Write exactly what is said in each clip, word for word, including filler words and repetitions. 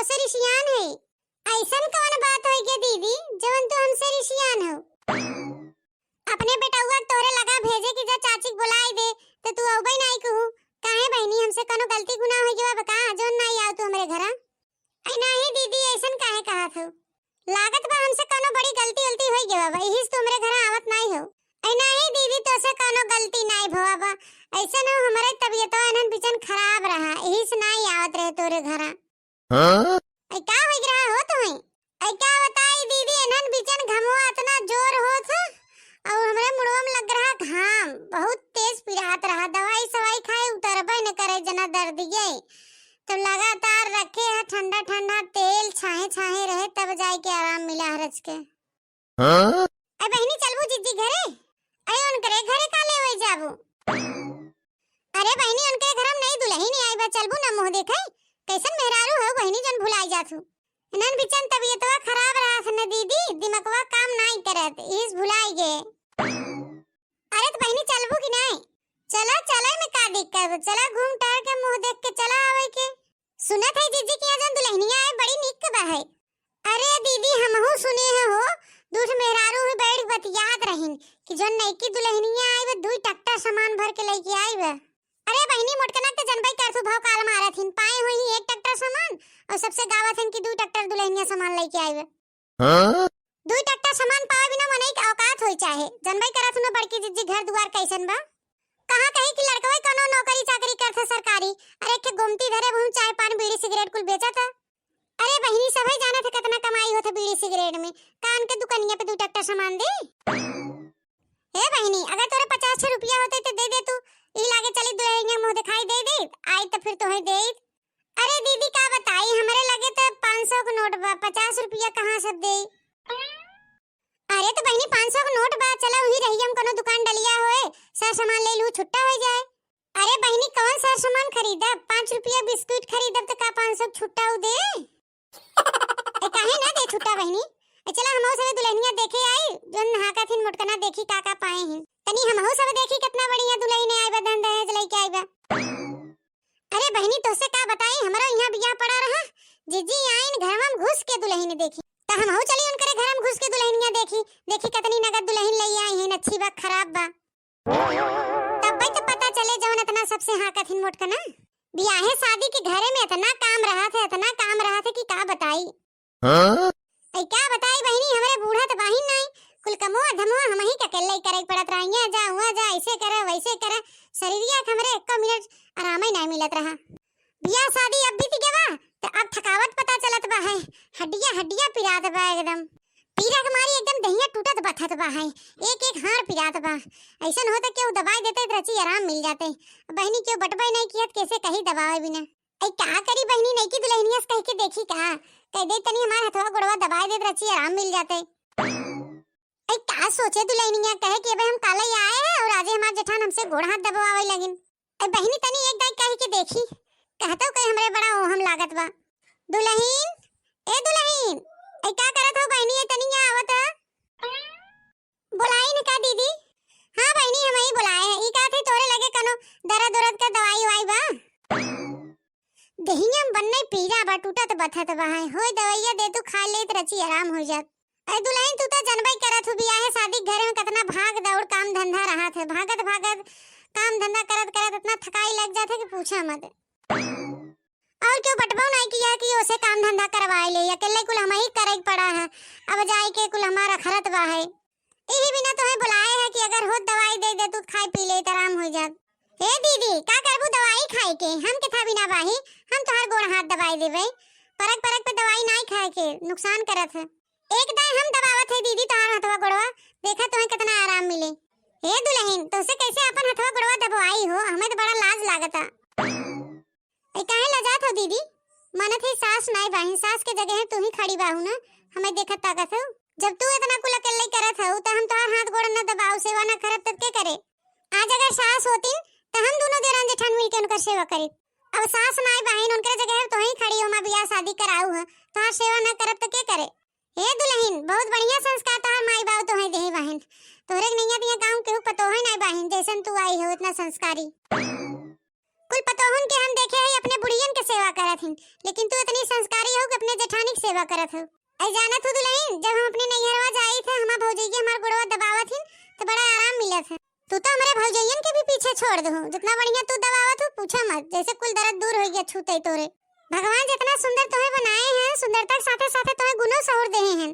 से रिसियान है। अइसन कौन बात होइ गै दीदी, जवन तू हमसे रिसियान हो? अपने बेटउआ तोहरे लगा भेजे कि जा चाची के बोलाइ दे, तो तू अउबइ नाहीं कहू। काहे बहिनी, हमसे कउनो गलती गुनाह होइ गवा बा का, जवन नाहीं आउ तू हमरे घरा? अरे नाहीं दीदी, अइसन काहे कहत हो? लागत बा हमसे कउनो बड़ी गलती उलती होइ गवा बा, इही से तू हमरे घरा आवत नाहीं हो। अरे नाहीं दीदी, तोसे कउनो गलती नाहीं भवा बा। अइसन हो, हमरे तबियतवा एनहन बिचन खराब रहा, इही से नाहीं आवत रहे तोरे घरा। हाँ? ऐ का होइ रहा हो तुहई? ऐ का बताई दीदी, एनहन बिचन घमवा अतना जोर होत ह, अउ हमरे मुड़वा में लग रहा घाम, बहुत तेज पिरात रहा। दवाई सवाई खाए उतरबे न करे जना दर्दिये। तब लगातार रखे ह ठंडा ठंडा तेल छाहे छाहे रहे, तब जाए के आराम मिला ह रच के। हाँ? अरे बहिनी, चलबू जिज्जी घरे? अरे उनकरे घरे का लेवे जाबू? अरे बहिनी, उनकरे घर में नई दुलहिन आई बा, चलबू ना मुँह देखई? कइसन मेहरारू हो बहिनी, जौन भुलाई जात हू। इनहन बिचन तबियतवा खराब रहत है न दीदी, दिमगवा काम नाई करत, इस भुलाई गे। अरे त बहिनी, चलबू कि नाई? चला, चले में का दिक्कत बा? चला, घूम टहर के मुँह देख के चला आवे के। सुनत है जिज्जी कि यहाँ जौन दुलहिनिया आए, बड़ी निक बा है। अरे दीदी, हमहू सुने हैं हो, दू ठे मेहरारू ही बैठ बतियात रहिन कि जौन नईकी दुलहिनिया आई बा, दुई ट्रैक्टर सामान भर के लइके आई बा। अरे बहिनी, मोटकना के जनबई करथू, भाव काल मारत हिन, पाए होई एक ट्रैक्टर सामान अउर सबसे गावत हिन कि दुई ट्रैक्टर दुलहिनिया सामान लइके आई बा। हाँ? दुई ट्रैक्टर सामान पावे बिना मनई के औकात होई चाहे, जनबई करत हू न बड़की जिज्जी घर दुआर कइसन बा। कहाँ कही कि लड़कवे कउनो नौकरी चाकरी करत ह सरकारी, अरे एक ठे गोमती धरे, वहू चाय पान बीड़ी सिगरेट कुल बेचत ह। अरे बहिनी, सभे जानत है कतना कमाई होत है बीड़ी सिगरेट में, का उनके दुकनिया पे दुई ट्रैक्टर सामान दे? हे बहिनी, अगर तोरे पचास ठे रुपया होते तो दे दे तू, ई लागे चली दुलहिनिया मुँह देखाई दे दे, आई तो फिर तोहे दे। अरे दीदी, का बताई, हमरे लगे तो पाँच सौ के नोट बा, पचास रुपया कहाँ से दे? अरे तो बहिनी, पाँच सौ के नोट बा, चला वही रहिया में कउनो दुकान डलिया होए, सर सामान ले लू, छुट्टा होइ जाए। अरे बहिनी, कवन सर सामान खरीदब? पाँच रुपया बिस्कुट खरीदब त का पाँच सौ के छुट्टा उ दे? ए, काहे ना दे छुट्टा बहिनी? ए, चला हमहू सबे दुलहिनिया देखे आई, जौन हाँकत हिन मोटकना, देखी का का पाए हिन। तनी हमहू सबे देखी केतना बढ़िया दुलहिन आई बा, धन दहेज लइके आई बा। अरे बहिनी, तोसे का बताई, हमरो इहाँ बियाह पड़ा रहा, जिज्जी आइन घरवा में घुस के दुलहिन देखी, त हमहू चली उनकरे घर में घुस के दुलहिनिया देखी, देखी कतनी नगद दुलहिन लइ आई हिन, अच्छी बा खराब बा। तब्बे तो पता चले जवन इतना सबसे हाँकत हिन मोटकना। बियाहे शादी के घरे में इतना काम रहत है, इतना काम रहत है कि का बताई। हाँ? ऐ का बताई बहिनी, हमरे बूढ़ा त बाहिन नाई, कुल कमवा धमवा हमही के अकेले करे के पड़त रहा। यहाँ जा, हुआँ जा, ऐसे करे, वैसे करे, शरीरिया के हमरे एको मिनट आराम ही नाई मिलत रहा। बियाह शादी अब बीत गवा, त अब थकावट पता चलत बा है, हड्डिया हड्डिया पिरात बा एकदम। पीरा के मारी एकदम देहिया टूटत बथत बा है, एक एक हाड़ पिरात बा। ऐसन होत केहू दवाई देते त रची आराम मिल जाते। बहिनी केहू बटबे नहीं कियत, कैसे कही दबावे बिना। ऐ का करी बहिनी, नईकी दुलहिनिया से कह के देखी का, कह दे तनी हमार हथवा गोड़वा दबाए देत रची आराम मिल जाते। ऐ का सोचे दुलहिनिया, कहे कि अबे हम काले ही आए हैं और आजे हमार जेठान हमसे गोड़ हाथ दबवावे लगिन। ऐ बहिनी तनी एक दाई कह के देखी, कहतो कहे हमरे बड़ा ओहम लागत बा। दुलहिन, ए दुलहिन, ऐ का करत हो बहिनी, ए तनी यहाँ आवत ह। बोलाई न का दीदी? हाँ बहिनी, हमही बोलाए हैं। ई कहत है तोरे लगे कनो दर्द उरद का दवाई उवाई बा? देहिया में बन्ने पीरा बा, टूटत बथत बा है। होय दवाइया दे तू खा लेत रची आराम हो जात। अरे दुलहिन, तू तो जनबई करत हू, बियाहे शादी के घरे में कतना भाग दौड़ काम धंधा रहत है। भागत भागत काम धंधा करत करत इतना थकाई लग जात है कि पूछा मत। और केहू बटबो नाई किया कि ओसे काम धंधा करवाए ले, अकेले कुल हमही करे के पड़ा है। अब जाए के कुल हमार अखरत बा है। इही बिना तोहे बुलाए है कि अगर होत दवाई दे दे तू खाए पी ले त आराम हो जात। हे दीदी, का करबू दवाई खाए के? हम के था बिना बाही, हम तोहार गोड़ हाथ दबाई देबे। परक परक पे दवाई नाई खाए के, नुकसान करत है। एक दाई हम दबावत है दीदी तोहार हथवा गोड़वा, देखा तोहे कितना आराम मिले। हे दुलहिन, तोसे कैसे अपन हथवा गोड़वा दबवाई हो, हमें तो बड़ा लाज लागता। ए, काहे लजात हो दीदी? मानत है सास नाई बाहिन, सास के जगह तू ही खड़ी बाहू ना, हमें देखत ताकत हो। जब तू इतना कुल अकेले करत हो, त हम तोहार हाथ गोड़ न दबाओ, सेवा न करब, तब के करे? आज अगर सास होतिन, त हम दोनों देरान जेठान मिलके उनकर सेवा करी। अब सास नाई बाहिन, उनकर जगह तोही खड़ी हो, हमार बियाह शादी कराऊ है, तोहार सेवा न करब, त के करे? हे दुलहिन, बहुत बढ़िया संस्कार तोहार माई बाबू तोहे देहे बाहिन। तोहरे के नैया दिया गाँव केहू पतोहे नाई बाहिन, जैसन तू आई हो, इतना संस्कारी। कुल पतोहन के हम देखे हई अपने बुढ़ियन के सेवा करत हिन, लेकिन तू इतनी संस्कारी हो कि अपने जेठानी के सेवा करत हो। ऐ जानत हो दुलहिन, जब हम अपने नैहरवा जाई थे, हमार भौजैया हमार गोड़वा दबावत हिन, तो बड़ा आराम मिलत है। तू तो हमरे भौजैयन के भी पीछे छोड़ दहू, जितना बढ़िया तू दबावत हो, पूछा मत, जैसे कुल दर्द दूर हो गया छूते तोरे। भगवान जितना सुंदर तोहे बनाए हैं, सुंदरता के साथे साथे तोहे गुनो सहूर देहे हैं।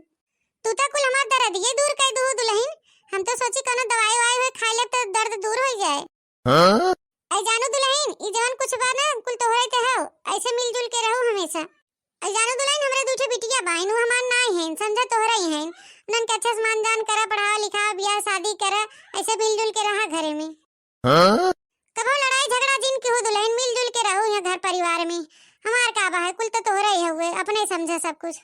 तू तो कुल हमार दर्द ये दूर कर दहू दुलहिन। हम तो सोची कोनो दवाई वाई होए खाई लेब तो दर्द दूर हो जाए। हाँ? ऐ जानू दुलहिन, ई जवन कुछ बा ना, कुल तोहरे के हौ। ऐसे मिलजुल के रहू हमेशा। ऐ जानू दुलहिन, हमरे दू ठे बिटिया बाइन, उ हमार नाई हैं, समझा तोहरे ही हैं। उन्हन के अच्छे से मान जान करा, पढ़ावा लिखावा, बियाह शादी करा, ऐसे मिलजुल के रहा घरे में। हाँ? कबो लड़ाई झगड़ा जिन की हो दुलहिन, मिलजुल के रहू यहाँ घर परिवार में। हमार का बा है, कुल तो तोहरे ही हुए, अपने समझा सब कुछ।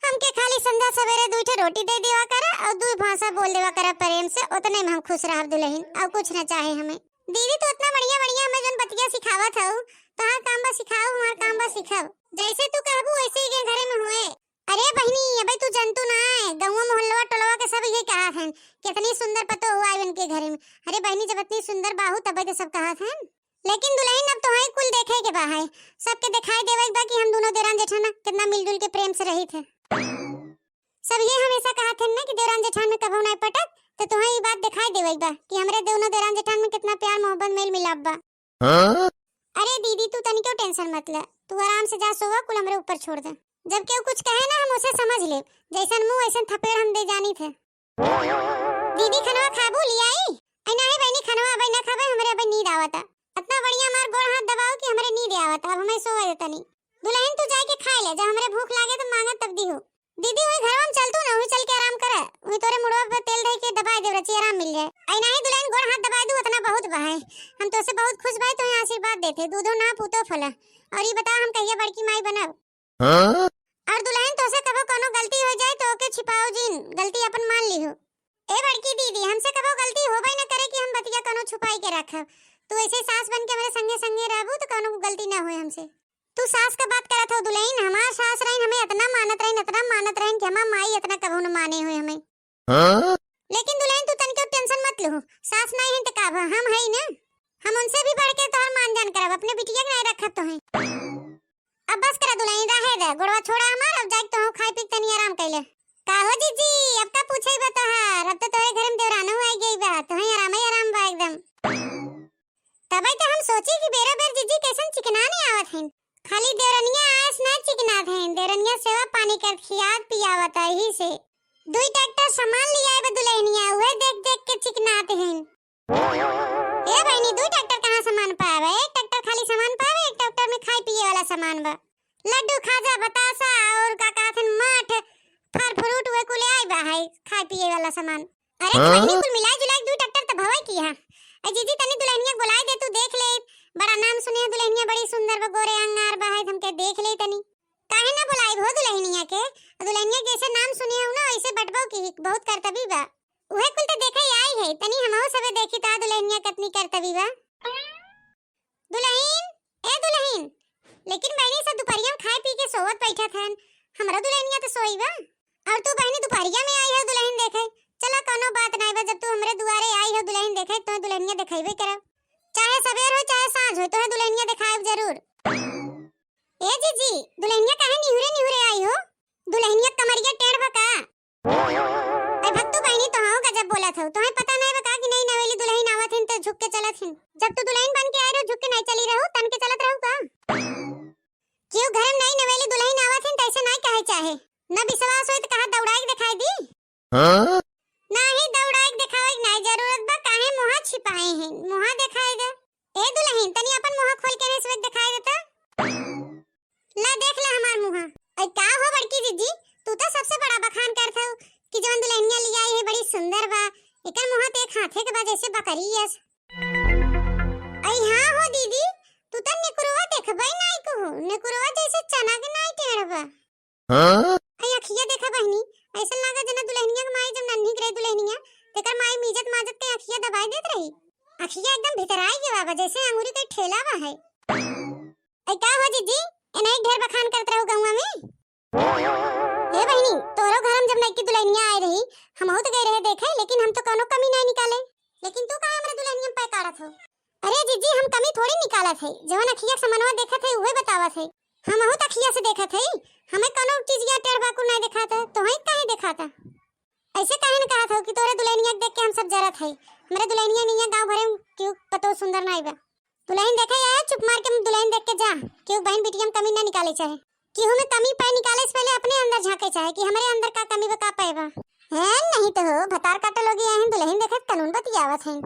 हमके खाली संध्या सवेरे दुई ठे रोटी दे देवा करा और दुई भाषा बोल देवा करा प्रेम से, उतने में हम खुश रहब दुलहिन, और कुछ न चाहे हमें। दीदी, तू इतना बढ़िया बढ़िया हमें जौन बतिया सिखावत हऊ, तोहार काम बा सिखाऊ, हमार काम बा सीखब। जैसे तू कहबू वैसे ही के घरे में हुए। अरे बहिनी, अबे तू जनतू ना है, गौवा मोहल्लवा टोलवा के सब ये कहत हैं, कितनी सुंदर पतो हुआ है इनके घरे में। अरे बहिनी, जब इतनी सुंदर बाहू तबे तो सब कहत हैं। लेकिन दुलहिन, अब तोहई कुल देखे के बा है, सबके दिखाई देवे के बा कि हम दोनों देरान जेठान कितना मिलजुल के प्रेम से रहित है। सब ये हमेशा कहत हैं ना कि देरान जेठान में कभो नहीं पटत, तो तोहई ई बात दिखाई देवे के बा कि हमरे दोनों देरान जेठान में कितना प्यार मोहब्बत मेल मिलाप बा। हाँ? अरे दीदी, तू तनिको tension मत ले, तू आराम से जा सोवा, कुल हमरे ऊपर छोड़ दे। जब केहू कुछ कहे ना, हम उसे समझ लेब, जैसन मुंह वैसन थपेड़ हम दे जानी थे। दीदी, खनवा खाबू, ले आई? ऐ नाही बहिनी, खनवा अबे ना खाबे, हमरे अबे नींद आवता। इतना बढ़िया हमार गोड़ हाथ दबाओ कि हमरे नींद आवता, अब हमें सोवे दे तनी। दुलहिन, तू जाए के खाए ले, जब हमरे भूख लागे तो मांगा तब दिहो। दीदी, वही घरवा में चल तू ना, वही चल के आराम करे, वही तोरे मुड़वा पे तेल धई के दबाए दे, रची आराम मिल जाए। ऐ नाही दुलहिन, गोड़ हाथ दबाए दू, उतना बहुत बा है। हम तोसे बहुत खुश भाई, तोहे आशीर्वाद देते, दूधो ना पूतो फला। और ये बताओ, हम कहिया बड़की माई बनब? हाँ? और दुलहिन, तोसे कबो कोनो गलती हो जाए तो ओके छिपाओ जिन, गलती अपन मान लिहो। ए बड़की दीदी, हमसे कबो गलती होबे न करे कि हम बतिया कोनो छुपाई के रखब। तू ऐसे सास बन के हमरे संगे संगे रहबू तो कोनो गलती ना होए हमसे। तू सास का बात करत हो दुलहिन, हमार सास रहिन, हमें इतना मानत रहिन, इतना मानत रहिन कि हमार माई इतना कबो न माने हुए हमें। हाँ? लेकिन दुलहिन, तू तनिको tension मत लहू, सास नहीं है तो का भा, हम है ना, हम उनसे भी बढ़ के तोहर मान जान करब, अपने बिटिया के नहीं रखब तोहे। अब बस करा दुलहिन, रहे दे, गोड़वा छोड़ा हमार, अब जाके तोहू खाई पी के तनी आराम कैले। का हो जीजी, अब का पूछे बा तोहार, अब तो तोहरे घर में देवरानो आई गई बा, तोहे आराम ही आराम बा एकदम। तबे तो हम सोची कि बेरा बेर जीजी कैसन चिकना नहीं आवत हैं, खाली देवरनिया आयस ना चिकनात हैं, देवरनिया सेवा पानी कर खियात पियावत है, यही से। दुई ट्रैक्टर सामान ले आए बा दुलहिनिया, उहे देख देख के चिकनात हैं। ए बहिनी, दुई ट्रैक्टर कहाँ सामान पावे? एक ट्रैक्टर खाली सामान पावे, एक ट्रैक्टर में खाए पिए वाला सामान बा। लड्डू, खाजा, बतासा और का कहत हन, मठ, फल फ्रूट, उहे कुल आए बा है, खाए पिए वाला सामान। अरे तो हाँ? बहिनी, कुल मिलाई जुलाई दुई ट्रैक्टर तो भवे की है। ए जीजी, तनी दुलहिनिया के बुलाई दे, तू देख ले, बड़ा नाम सुने है दुलहिनिया, बड़ी सुंदर बा, गोरे अंगार बा है, हमके देख ले तनी। काहे ना बुलाई हो दुलहिनिया के? दुलहिनिया के जैसे नाम सुने हो ना, वैसे बटबो की बहुत करतबी बा। उहे कुल तो देखे आई है, तनी हमहू सबे देखी ता दुलहिनिया कितनी करतबी बा। दुलहिन, ए दुलहिन, लेकिन बहिनी सब दुपहरिया में खाए पी के सोवत बैठत हन, हमरो दुलहिनिया तो सोई बा। और तू बहिनी दुपहरिया में आई हो दुलहिन देखे, चला कोनो बात नाई बा, जब तू हमरे दुआरे आई हो दुलहिन देखे, तो दुलहिनिया देखेबे करब, चाहे सवेर हो चाहे सांझ हो, तोहे दुलहिनिया देखाएब जरूर। ए जीजी, दुलहिनिया काहे निहुरे निहुरे आई हो? दुलहिनिया कमरिया टेढ़ बा का? ए भक्तू बहिनी, तोहू गजब बोलत हो। तोहे पता नहीं बा का कि नई नवेली दुलहिन आवत हिन त झुक के चलत हिन। जब तू दुलहिन बन के आए रहो, झुक के नहीं चली रहो, तन के चलत रहो का? क्यों घर में नई नवेली दुलहिन आवत हिन, तैसे नहीं कहे चाहे। न विश्वास होई त कहा दौड़ाई के दिखाई दी। हाँ? नाही दौड़ाई के दिखावे के नहीं जरूरत बा, काहे मुहा छिपाए हैं? मुहा दिखाई दे। ए दुलहिन, तनी अपन मुहा खोल के नहीं दिखाई देता। ला देख ला हमार मुहा। ऐ का हो बड़की जीजी, तू तो सबसे बड़ा बखान करत हऊ कि जवन दुलहिनिया ले आई है बड़ी सुंदर बा, एकर मुहा तो एक हाथे के बा जैसे बकरी यस। ऐ हाँ हो दीदी, तू तो निकुरवा देखबे नाई कहू, निकुरवा जैसे चना के नाई टेढ़ बा। हाँ? ऐ अखिया देखा बहिनी, ऐसा लागा जना दुलहिनिया के माई जब नन्ही के रहे दुलहिनिया, तेकर माई मीजत माजत के अखिया दबाई देत रही। अखिया एकदम भितराई के बाबा, जैसे अंगूरी के ठेला बा है। ऐ का हो जीजी, एनाही ढेर बखान करत रहू गौवा में? ए बहिनी, तोरो घर में जब नईकी दुलहिनिया आए रही, हमहू तो गए रहे देखे, लेकिन हम तो कोनो कमी नहीं निकाले। लेकिन तू काहे हमरे दुलहिनिया में पै काढ़त हो? अरे जीजी, हम कमी थोड़ी निकालत है, जवन अखिया से मनवा देखत है उहे बतावत है। हमहू त अखिया से देखत है, हमें कौनो चीज या टेढ़ बाकुर नहीं देखात है, तोहई काहे देखात है? ऐसे काहे न कहत हो कि तोरे दुल्हनिया के देख के हम सब जरत है। हमरे दुल्हनिया नहीं है, गाँव भरे में क्यों पतो सुंदर नहीं बा। दुल्हन देखे आया, चुप मार के दुल्हन देख के जा, क्यों बहन बिटिया में कमी ना निकाले चाहे। केहू में कमी पाए निकाले से पहले अपने अंदर झांके चाहे कि हमरे अंदर का कमी बा, का पाए बा। हैं, नहीं तो हो, भतार काटे लोगी आए हैं, दुल्हन देखे कानून बतियावत हैं।